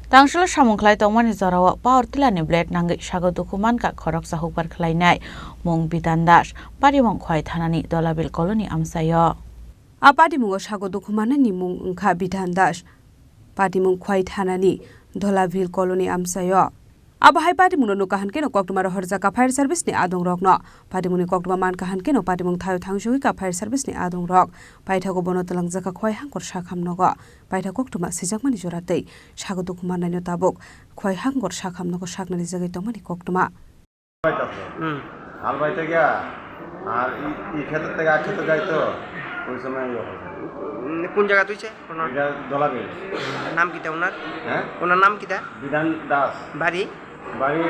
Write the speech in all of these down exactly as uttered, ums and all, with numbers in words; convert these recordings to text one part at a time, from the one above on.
Tangshilo samung khlai tongmani jorao power tiller ni blade nangwi sago dukhu mankha khoroksa hukbar khlainai mung Bidan Das, patimung Khwai thanani Dolabil colony amchaio. A patimungo sago dukhu manani mung wngkha Bidan Das, patimung Khwai thanani Dolabil colony amchaio. Abo hai patimungno nukha hwn kheno koktwma rohorjakha fire service ni adongrokno. Patimungni koktwma mankha hwn kheno patimung thaio thangsugwi kha fire service ni adongrok. Paithago bono twlangjakha Khwai Hangkor sakham nogo. Paithak koktwma swijakmani jora tei sago dukhu mannaino tabuk Khwai Hangkor sakham nogo saknani jagwi tongmani koktwma. Hmm। হাল বাইতে গিয়া আর ই, ই ক্ষেতের থেকে আর ক্ষেতে যাইতো, ওই সময় ইয়ে হয়েছে। উম, কোন জায়গা তুইছে? ওনার এটা দলাবিল। নাম কিতা ওনার? হ্যাঁ? ওনার নাম কিতা? বিধান দাস। বাড়ি? বাড়ি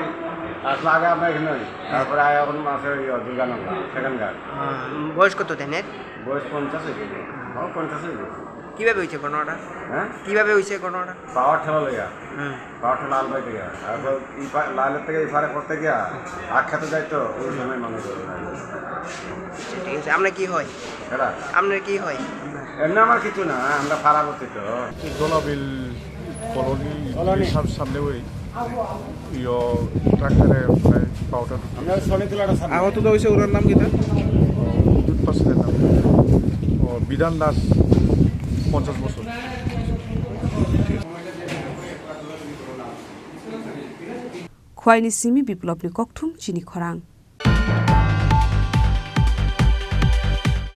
আসলে আগে আমরা এখানে হই, তারপরে আয় এখন আছে ওই দুর্গানগর, সেখানকার। আহ, বয়স কত দেনের? বয়স পঞ্চাশ হয়েছে। ও, পঞ্চাশ হয়েছে। কিভাবে হয়েছে ঘটনাটা? হ্যাঁ? কিভাবে হয়েছে ঘটনাটা? পাওয়ার ঠেলা লইয়া। হুম। পাওয়ার ঠেলা আলবাই থেকে। আর ওই ইপা-, লাইনের থেকে ইপারে করতে গিয়া আখ্যাত যাইতো, ওই সময় মানুষ ধরে নেয়। আচ্ছা, ঠিক আছে। আপনার কি হয়? এটা? আপনার কি হয়? এমনি আমার কিছু না, আমরা পাড়াবর্তী তো। দোলাবিল কলোনি, কলোনি। সব সামনে ওই। ইয়ো, ট্রাক্টরে প্রায় পাওয়ার আমরা সনি তুলাটা সামনে। আগত তো হইছে ওনার নাম কিতা? বিদ্যুৎ পাসের নাম। ও, বিধান দাস, পঞ্চাশ বছর। Khwaini simi Biplopni kokthum chini khorang.